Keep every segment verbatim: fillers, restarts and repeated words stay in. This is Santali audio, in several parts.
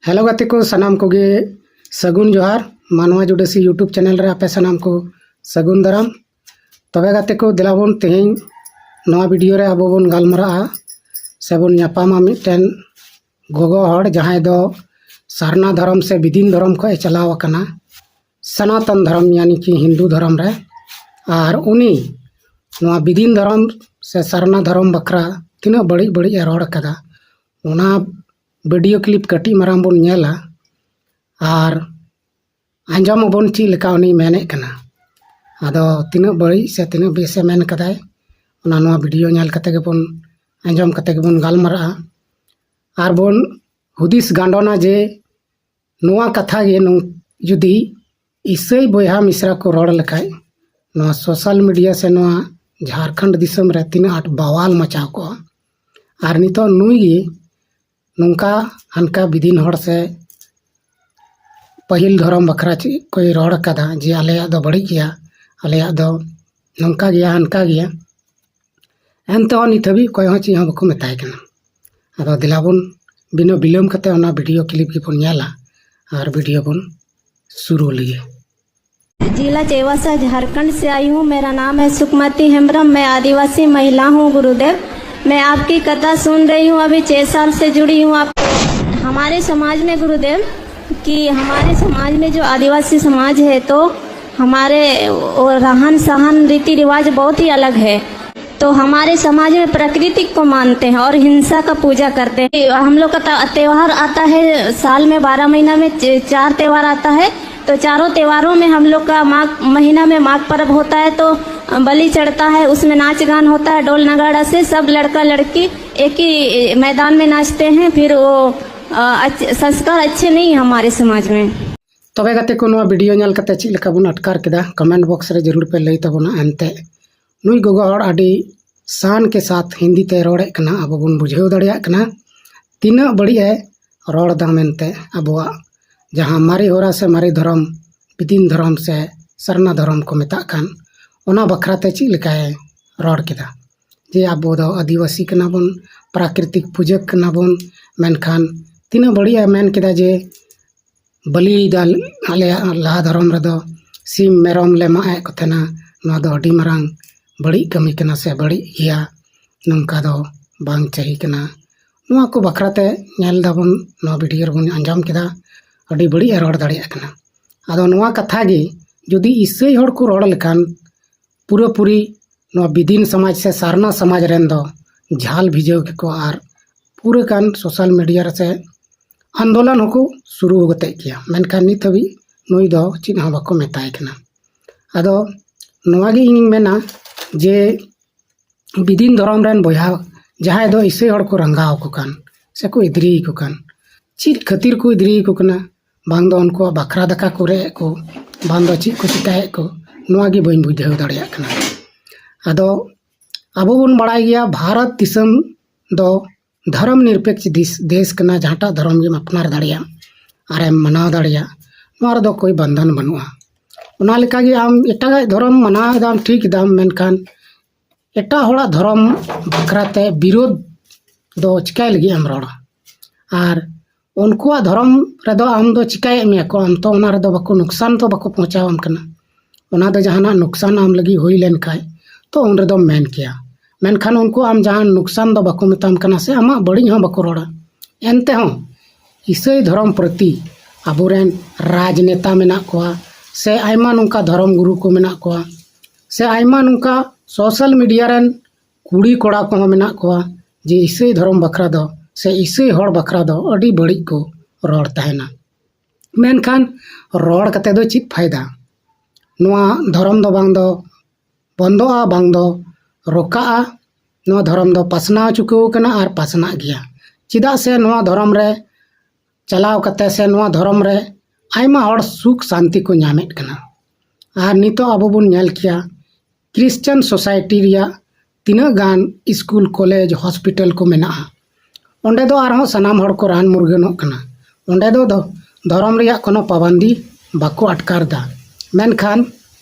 ᱦᱮᱞᱳ ᱜᱟᱛᱮ ᱠᱚ, ᱥᱟᱱᱟᱢ ᱠᱚᱜᱮ ᱥᱟᱹᱜᱩᱱ ᱡᱚᱦᱟᱨ᱾ ᱢᱟᱱᱣᱟ ᱡᱩᱰᱟᱹᱥᱤ YouTube ᱪᱮᱱᱮᱞ ᱨᱮ ᱟᱯᱮ ᱥᱟᱱᱟᱢ ᱠᱚ ᱥᱟᱹᱜᱩᱱ ᱫᱟᱨᱟᱢ᱾ ᱛᱚᱵᱮ ᱜᱟᱛᱮ ᱠᱚ, ᱫᱮᱞᱟ ᱵᱚᱱ ᱛᱮᱦᱮᱧ ᱱᱚᱣᱟ ᱵᱷᱤᱰᱤᱭᱳ ᱨᱮ ᱟᱵᱚ ᱵᱚᱱ ᱜᱟᱞᱢᱟᱨᱟᱜᱼᱟ ᱥᱮᱵᱚᱱ ᱧᱟᱯᱟᱢᱟ ᱢᱤᱫᱴᱮᱱ ᱜᱚᱜᱚ ᱦᱚᱲ, ᱡᱟᱦᱟᱸᱭ ᱫᱚ ᱥᱟᱨᱱᱟ ᱫᱷᱚᱨᱚᱢ ᱥᱮ ᱵᱤᱫᱤᱱ ᱫᱷᱚᱨᱚᱢ ᱠᱷᱚᱱ ᱮ ᱪᱟᱞᱟᱣ ᱟᱠᱟᱱᱟ, ᱥᱚᱱᱟᱛᱚᱱ ᱫᱷᱚᱨᱚᱢ, ᱭᱟᱱᱤ ᱠᱤ ᱦᱤᱱᱫᱩ ᱫᱷᱚᱨᱚᱢ ᱨᱮ᱾ ᱟᱨ ᱩᱱᱤ ᱱᱚᱣᱟ ᱵᱤᱫᱤᱱ ᱫᱷᱚᱨᱚᱢ ᱥᱮ ᱥᱟᱨᱱᱟ ᱫᱷᱚᱨᱚᱢ ᱵᱟᱠᱷᱨᱟ ᱛᱤᱱᱟᱹᱜ ᱵᱟᱹᱲᱤᱡ ᱵᱟᱹᱲᱤᱡ ᱮ ᱨᱚᱲ ᱟᱠᱟᱫᱟ, ᱚᱱᱟ ᱵᱷᱤᱰᱤᱭᱳ ᱠᱞᱤᱯ ᱠᱟᱹᱴᱤᱡ ᱢᱟᱨᱟᱝ ᱵᱚᱱ ᱧᱮᱞᱟ ᱟᱨ ᱟᱸᱡᱚᱢ ᱟᱵᱚᱱ ᱪᱮᱫ ᱞᱮᱠᱟ ᱩᱱᱤ ᱢᱮᱱᱮᱫ ᱠᱟᱱᱟ᱾ ᱟᱫᱚ ᱛᱤᱱᱟᱹᱜ ᱵᱟᱹᱲᱤᱡ ᱥᱮ ᱛᱤᱱᱟᱹᱜ ᱵᱮᱥ ᱮ ᱢᱮᱱ ᱠᱟᱫᱟᱭ, ᱚᱱᱟ ᱱᱚᱣᱟ ᱵᱷᱤᱰᱤᱭᱳ ᱧᱮᱞ ᱠᱟᱛᱮ ᱜᱮᱵᱚᱱ, ᱟᱸᱡᱚᱢ ᱠᱟᱛᱮ ᱜᱮᱵᱚᱱ ᱜᱟᱞᱢᱟᱨᱟᱜᱼᱟ᱾ ᱟᱨ ᱵᱚᱱ ᱦᱩᱫᱤᱥ ᱜᱟᱸᱰᱚᱱᱟ ᱡᱮ ᱱᱚᱣᱟ ᱠᱟᱛᱷᱟ ᱜᱮ ᱱᱚᱝ-, ᱡᱩᱫᱤ ᱤᱥᱟᱹᱭ ᱵᱚᱭᱦᱟ ᱢᱤᱥᱨᱟ ᱠᱚ ᱨᱚᱲ ᱞᱮᱠᱷᱟᱡ, ᱱᱚᱣᱟ ᱥᱳᱥᱟᱞ ᱢᱤᱰᱤᱭᱟ ᱥᱮ ᱱᱚᱣᱟ ᱡᱷᱟᱲᱠᱷᱚᱸᱰ ᱫᱤᱥᱚᱢ ᱨᱮ ᱛᱤᱱᱟᱹᱜ ᱟᱸᱴ ᱵᱟᱣᱟᱞ ᱢᱟᱪᱟᱣ ᱠᱚᱜᱼᱟ᱾ ᱟᱨ ᱱᱤᱛᱚᱜ ᱱᱩᱭ ᱜᱮ ᱱᱚᱝᱠᱟ ᱦᱟᱱᱠᱟ ᱵᱤᱫᱤᱱ ᱦᱚᱲ ᱥᱮ ᱯᱟᱹᱦᱤᱞ ᱫᱷᱚᱨᱚᱢ ᱵᱟᱠᱷᱨᱟ ᱪᱮᱫ ᱠᱚᱭ ᱨᱚᱲ ᱠᱟᱫᱟ ᱡᱮ ᱟᱞᱮᱭᱟᱜ ᱫᱚ ᱵᱟᱹᱲᱤᱡ ᱜᱮᱭᱟ, ᱟᱞᱮᱭᱟᱜ ᱫᱚ ᱱᱚᱝᱠᱟ ᱜᱮᱭᱟ, ᱦᱟᱱᱠᱟ ᱜᱮᱭᱟ᱾ ᱮᱱᱛᱮᱦᱚᱸ ᱱᱤᱛ ᱦᱟᱹᱵᱤᱡ ᱚᱠᱚᱭ ᱦᱚᱸ ᱪᱮᱫ ᱦᱚᱸ ᱵᱟᱠᱚ ᱢᱮᱛᱟᱭ ᱠᱟᱱᱟ᱾ ᱟᱫᱚ ᱫᱮᱞᱟ ᱵᱚᱱ ᱵᱤᱱᱟᱹ ᱵᱤᱞᱚᱢ ᱠᱟᱛᱮ ᱚᱱᱟ ᱵᱷᱤᱰᱤᱭᱳ ᱠᱞᱤᱯ ᱜᱮᱵᱚᱱ ᱧᱮᱞᱟ ᱟᱨ ᱵᱷᱤᱰᱤᱭᱳ ᱵᱚᱱ ᱥᱩᱨᱩ ᱞᱮᱜᱮ᱾ जिला चेवासा, झारखंड से आई हूँ। मेरा नाम है सुकमती हेम्ब्रम। मैं आदिवासी महिला हूँ गुरुदेव। मैं आपकी कथा सुन रही हूँ, अभी छह साल से जुड़ी हूँ। आप हमारे समाज में गुरुदेव, कि हमारे समाज में जो आदिवासी समाज है, तो हमारे वो रहन सहन, रीति रिवाज बहुत ही अलग है। तो हमारे समाज में प्रकृति को मानते हैं और हिंसा का पूजा करते हैं। हम लोग का त-, त्योहार आता है साल में, बारह महीना में च-, चार त्योहार आता है। तो चारों त्योहारों में हम लोग का माघ महीना में माघ पर्व होता है, तो बलि चढ़ता है, उसमें नाच गान होता है, ढोल नगाड़ा से सब लड़का लड़की एक ही मैदान में नाचते हैं। फिर वो, अ, अच्छ-, संस्कार अच्छे नहीं है हमारे समाज में। ᱛᱚᱵᱮ ᱜᱟᱛᱮ ᱠᱚ, ᱱᱚᱣᱟ ᱵᱷᱤᱰᱤᱭᱳ ᱧᱮᱞ ᱠᱟᱛᱮ ᱪᱮᱫ ᱞᱮᱠᱟ ᱵᱚᱱ ᱟᱴᱠᱟᱨ ᱠᱮᱫᱟ, ᱠᱚᱢᱮᱱᱴ ᱵᱚᱠᱥ ᱨᱮ ᱡᱟᱹᱨᱩᱲ ᱯᱮ ᱞᱟᱹᱭ ᱛᱟᱵᱚᱱᱟ᱾ ᱮᱱᱛᱮ ᱱᱩᱭ ᱜᱚᱜᱚ ᱦᱚᱲ ᱟᱹᱰᱤ ᱥᱟᱱ ᱠᱮ ᱥᱟᱛᱷ ᱦᱤᱱᱫᱤ ᱛᱮ ᱨᱚᱲᱮᱫ ᱠᱟᱱᱟ, ᱟᱵᱚ ᱵᱚᱱ ᱵᱩᱡᱷᱟᱹᱣ ᱫᱟᱲᱮᱭᱟᱜ ᱠᱟᱱᱟ ᱛᱤᱱᱟᱹᱜ ᱵᱟᱹᱲᱤᱡ ᱮ ᱨᱚᱲ ᱮᱫᱟ ᱢᱮᱱᱛᱮ᱾ ᱟᱵᱚᱣᱟᱜ ᱡᱟᱦᱟᱸ ᱢᱟᱨᱮ ᱦᱚᱨᱟ ᱥᱮ ᱢᱟᱨᱮ ᱫᱷᱚᱨᱚᱢ, ᱵᱤᱫᱤᱱ ᱫᱷᱚᱨᱚᱢ ᱥᱮ ᱥᱟᱨᱱᱟ ᱫᱷᱚᱨᱚᱢ ᱠᱚ ᱢᱮᱛᱟᱜ ᱠᱟᱱ, ᱚᱱᱟ ᱵᱟᱠᱷᱨᱟ ᱛᱮ ᱪᱮᱫ ᱞᱮᱠᱟᱭ ᱨᱚᱲ ᱠᱮᱫᱟ ᱡᱮ ᱟᱵᱚ ᱫᱚ ᱟᱹᱫᱤᱵᱟᱹᱥᱤ ᱠᱟᱱᱟ ᱵᱚᱱ, ᱯᱨᱟᱠᱨᱤᱛᱤᱠ ᱯᱩᱡᱟᱹ ᱠᱟᱱᱟ ᱵᱚᱱ, ᱢᱮᱱᱠᱷᱟᱱ ᱛᱤᱱᱟᱹᱜ ᱵᱟᱹᱲᱤᱡ ᱮ ᱢᱮᱱ ᱠᱮᱫᱟ ᱡᱮ ᱵᱟᱹᱞᱤᱭᱮᱫᱟ ᱟᱞᱮᱭᱟᱜ ᱞᱟᱦᱟ ᱫᱷᱚᱨᱚᱢ ᱨᱮᱫᱚ ᱥᱤᱢ ᱢᱮᱨᱚᱢ ᱞᱮ ᱢᱟᱜ ᱮᱫ ᱠᱚ ᱛᱟᱦᱮᱱᱟ, ᱱᱚᱣᱟ ᱫᱚ ᱟᱹᱰᱤ ᱢᱟᱨᱟᱝ ᱵᱟᱹᱲᱤᱡ ᱠᱟᱹᱢᱤ ᱠᱟᱱᱟ ᱥᱮ ᱵᱟᱹᱲᱤᱡ ᱜᱮᱭᱟ, ᱱᱚᱝᱠᱟ ᱫᱚ ᱵᱟᱝ ᱪᱟᱹᱦᱤ ᱠᱟᱱᱟ᱾ ᱱᱚᱣᱟ ᱠᱚ ᱵᱟᱠᱷᱨᱟ ᱛᱮ ᱧᱮᱞ ᱫᱟᱵᱚᱱ, ᱱᱚᱣᱟ ᱵᱷᱤᱰᱤᱭᱳ ᱨᱮᱵᱚᱱ ᱟᱸᱡᱚᱢ ᱠᱮᱫᱟ, ᱟᱹᱰᱤ ᱵᱟᱹᱲᱤᱡ ᱮ ᱨᱚᱲ ᱫᱟᱲᱮᱭᱟᱜ ᱠᱟᱱᱟ᱾ ᱟᱫᱚ ᱱᱚᱣᱟ ᱠᱟᱛᱷᱟ ᱜᱮ ᱡᱩᱫᱤ ᱤᱥᱟᱹᱭ ᱦᱚᱲ ᱠᱚ ᱨᱚᱲ ᱞᱮᱠᱷᱟᱱ ᱯᱩᱨᱟᱹᱯᱩᱨᱤ ᱱᱚᱣᱟ ᱵᱤᱫᱤᱱ ᱥᱚᱢᱟᱡᱽ ᱥᱮ ᱥᱟᱨᱱᱟ ᱥᱚᱢᱟᱡᱽ ᱨᱮᱱ ᱫᱚ ᱡᱷᱟᱞ ᱵᱷᱤᱡᱟᱹᱣ ᱠᱮᱠᱚ ᱟᱨ ᱯᱩᱨᱟᱹ ᱜᱟᱱ ᱥᱳᱥᱟᱞ ᱢᱤᱰᱤᱭᱟ ᱨᱮ ᱥᱮ ᱟᱱᱫᱳᱞᱚᱱ ᱦᱚᱸᱠᱚ ᱥᱩᱨᱩ ᱠᱟᱛᱮᱫ ᱜᱮᱭᱟ᱾ ᱢᱮᱱᱠᱷᱟᱱ ᱱᱤᱛ ᱦᱟᱹᱵᱤᱡ ᱱᱩᱭ ᱫᱚ ᱪᱮᱫ ᱦᱚᱸ ᱵᱟᱠᱚ ᱢᱮᱛᱟᱭ ᱠᱟᱱᱟ᱾ ᱟᱫᱚ ᱱᱚᱣᱟ ᱜᱮ ᱤᱧᱤᱧ ᱢᱮᱱᱟ ᱡᱮ ᱵᱤᱫᱤᱱ ᱫᱷᱚᱨᱚᱢ ᱨᱮᱱ ᱵᱚᱭᱦᱟ ᱡᱟᱦᱟᱸᱭ ᱫᱚ ᱤᱥᱟᱹᱭ ᱦᱚᱲ ᱠᱚ ᱨᱟᱸᱜᱟᱣ ᱟᱠᱚ ᱠᱟᱱ ᱥᱮᱠᱚ ᱮᱫᱽᱨᱤ ᱟᱠᱚ ᱠᱟᱱ, ᱪᱮᱫ ᱠᱷᱟᱹᱛᱤᱨ ᱠᱚ ᱮᱫᱽᱨᱤ ᱟᱠᱚ ᱠᱟᱱᱟ? ᱵᱟᱝ ᱫᱚ ᱩᱱᱠᱩᱣᱟᱜ ᱵᱟᱠᱷᱨᱟ ᱫᱟᱠᱟ ᱠᱚ ᱨᱮᱡ ᱠᱚ, ᱵᱟᱝ ᱫᱚ ᱪᱮᱫ ᱠᱚ ᱪᱤᱠᱟᱹᱭᱮᱫ ᱠᱚ, ᱱᱚᱣᱟ ᱜᱮ ᱵᱟᱹᱧ ᱵᱩᱡᱷᱟᱹᱣ ᱫᱟᱲᱮᱭᱟᱜ ᱠᱟᱱᱟ᱾ ᱟᱫᱚ ᱟᱵᱚ ᱵᱚᱱ ᱵᱟᱲᱟᱭ ᱜᱮᱭᱟ ᱵᱷᱟᱨᱚᱛ ᱫᱤᱥᱚᱢ ᱫᱚ ᱫᱷᱚᱨᱚᱢ ᱱᱤᱨᱯᱮᱠᱷ ᱫᱤᱥ- ᱫᱮᱥ ᱠᱟᱱᱟ, ᱡᱟᱦᱟᱸᱴᱟᱜ ᱫᱷᱚᱨᱚᱢ ᱜᱮᱢ ᱟᱯᱱᱟᱨ ᱫᱟᱲᱮᱭᱟᱜ ᱟᱨᱮᱢ ᱢᱟᱱᱟᱣ ᱫᱟᱲᱮᱭᱟᱜ, ᱱᱚᱣᱟ ᱨᱮᱫᱚ ᱠᱳᱭ ᱵᱟᱱᱫᱷᱟᱱ ᱵᱟᱹᱱᱩᱜᱼᱟ᱾ ᱚᱱᱟ ᱞᱮᱠᱟᱜᱮ ᱟᱢ ᱮᱴᱟᱜᱟᱜ ᱫᱷᱚᱨᱚᱢ ᱢᱟᱱᱟᱣ ᱮᱫᱟᱢ, ᱴᱷᱤᱠ ᱮᱫᱟᱢ, ᱢᱮᱱᱠᱷᱟᱱ ᱮᱴᱟᱜ ᱦᱚᱲᱟᱜ ᱫᱷᱚᱨᱚᱢ ᱵᱟᱠᱷᱨᱟ ᱛᱮ ᱵᱤᱨᱳᱫᱷ ᱫᱚ ᱪᱤᱠᱟᱹᱭ ᱞᱟᱹᱜᱤᱫ ᱮᱢ ᱨᱚᱲᱟ? ᱟᱨ ᱩᱱᱠᱩᱣᱟᱜ ᱫᱷᱚᱨᱚᱢ ᱨᱮᱫᱚ ᱟᱢ ᱫᱚ ᱪᱤᱠᱟᱹᱭᱮᱫ ᱢᱮᱭᱟ ᱠᱚ? ᱟᱢ ᱛᱚ ᱚᱱᱟ ᱨᱮᱫᱚ ᱵᱟᱠᱚ ᱱᱩᱠᱥᱟᱱ ᱛᱚ ᱵᱟᱠᱚ ᱯᱚᱦᱚᱸᱪᱟᱣᱟᱢ ᱠᱟᱱᱟ᱾ ᱚᱱᱟ ᱫᱚ ᱡᱟᱦᱟᱱᱟᱜ ᱱᱩᱠᱥᱟᱱ ᱟᱢ ᱞᱟᱹᱜᱤᱫ ᱦᱩᱭ ᱞᱮᱱᱠᱷᱟᱡ ᱛᱚ ᱩᱱ ᱨᱮᱫᱚᱢ ᱢᱮᱱ ᱠᱮᱭᱟ, ᱢᱮᱱᱠᱷᱟᱱ ᱩᱱᱠᱩ ᱟᱢ ᱡᱟᱦᱟᱱ ᱱᱩᱠᱥᱟᱱ ᱫᱚ ᱵᱟᱠᱚ ᱢᱮᱛᱟᱢ ᱠᱟᱱᱟ ᱥᱮ ᱟᱢᱟᱜ ᱵᱟᱹᱲᱤᱡ ᱦᱚᱸ ᱵᱟᱠᱚ ᱨᱚᱲᱟ᱾ ᱮᱱᱛᱮ ᱦᱚᱸ ᱤᱥᱟᱹᱭ ᱫᱷᱚᱨᱚᱢ ᱯᱨᱚᱛᱤ ᱟᱵᱚᱨᱮᱱ ᱨᱟᱡᱽᱱᱮᱛᱟ ᱢᱮᱱᱟᱜ ᱠᱚᱣᱟ ᱥᱮ ᱟᱭᱢᱟ ᱱᱚᱝᱠᱟ ᱫᱷᱚᱨᱚᱢ ᱜᱩᱨᱩ ᱠᱚ ᱢᱮᱱᱟᱜ ᱠᱚᱣᱟ ᱥᱮ ᱟᱭᱢᱟ ᱱᱚᱝᱠᱟ ᱥᱳᱥᱟᱞ ᱢᱤᱰᱤᱭᱟ ᱨᱮᱱ ᱠᱩᱲᱤ ᱠᱚᱲᱟ ᱠᱚᱦᱚᱸ ᱢᱮᱱᱟᱜ ᱠᱚᱣᱟ ᱡᱮ ᱤᱥᱟᱹᱭ ᱫᱷᱚᱨᱚᱢ ᱵᱟᱠᱷᱨᱟ ᱫᱚ ᱥᱮ ᱤᱥᱟᱹᱭ ᱦᱚᱲ ᱵᱟᱠᱷᱨᱟ ᱫᱚ ᱟᱹᱰᱤ ᱵᱟᱹᱲᱤᱡ ᱠᱚ ᱨᱚᱲ ᱛᱟᱦᱮᱱᱟ᱾ ᱢᱮᱱᱠᱷᱟᱱ ᱨᱚᱲ ᱠᱟᱛᱮ ᱫᱚ ᱪᱮᱫ ᱯᱷᱟᱭᱫᱟ? ᱱᱚᱣᱟ ᱫᱷᱚᱨᱚᱢ ᱫᱚ ᱵᱟᱝ ᱫᱚ ᱵᱚᱱᱫᱚᱜᱼᱟ, ᱵᱟᱝ ᱫᱚ ᱨᱚᱠᱟᱜᱼᱟ᱾ ᱱᱚᱣᱟ ᱫᱷᱚᱨᱚᱢ ᱫᱚ ᱯᱟᱥᱱᱟᱣ ᱪᱩᱠᱟᱹᱣ ᱠᱟᱱᱟ ᱟᱨ ᱯᱟᱥᱱᱟᱜ ᱜᱮᱭᱟ᱾ ᱪᱮᱫᱟᱜ ᱥᱮ ᱱᱚᱣᱟ ᱫᱷᱚᱨᱚᱢ ᱨᱮ ᱪᱟᱞᱟᱣ ᱠᱟᱛᱮ ᱥᱮ ᱱᱚᱣᱟ ᱫᱷᱚᱨᱚᱢ ᱨᱮ ᱟᱭᱢᱟ ᱦᱚᱲ ᱥᱩᱠ ᱥᱟᱱᱛᱤ ᱠᱚ ᱧᱟᱢᱮᱫ ᱠᱟᱱᱟ᱾ ᱟᱨ ᱱᱤᱛᱚᱜ ᱟᱵᱚ ᱵᱚᱱ ᱧᱮᱞ ᱠᱮᱭᱟ ᱠᱨᱤᱥᱪᱟᱱ ᱥᱳᱥᱟᱭᱴᱤ ᱨᱮᱭᱟᱜ ᱛᱤᱱᱟᱹᱜ ᱜᱟᱱ ᱥᱠᱩᱞ, ᱠᱚᱞᱮᱡᱽ, ᱦᱚᱥᱯᱤᱴᱟᱞ ᱠᱚ ᱢᱮᱱᱟᱜᱼᱟ, ᱚᱸᱰᱮ ᱫᱚ ᱟᱨᱦᱚᱸ ᱥᱟᱱᱟᱢ ᱦᱚᱲ ᱠᱚ ᱨᱟᱱ ᱢᱩᱨᱜᱟᱹᱱᱚᱜ ᱠᱟᱱᱟ᱾ ᱚᱸᱰᱮ ᱫᱚ ᱫᱚ ᱫᱷᱚᱨᱚᱢ ᱨᱮᱭᱟᱜ ᱠᱳᱱᱳ ᱯᱟᱵᱟᱱᱫᱤ ᱵᱟᱠᱚ ᱟᱴᱠᱟᱨ ᱮᱫᱟ᱾ ᱢᱮᱱᱠᱷᱟᱱ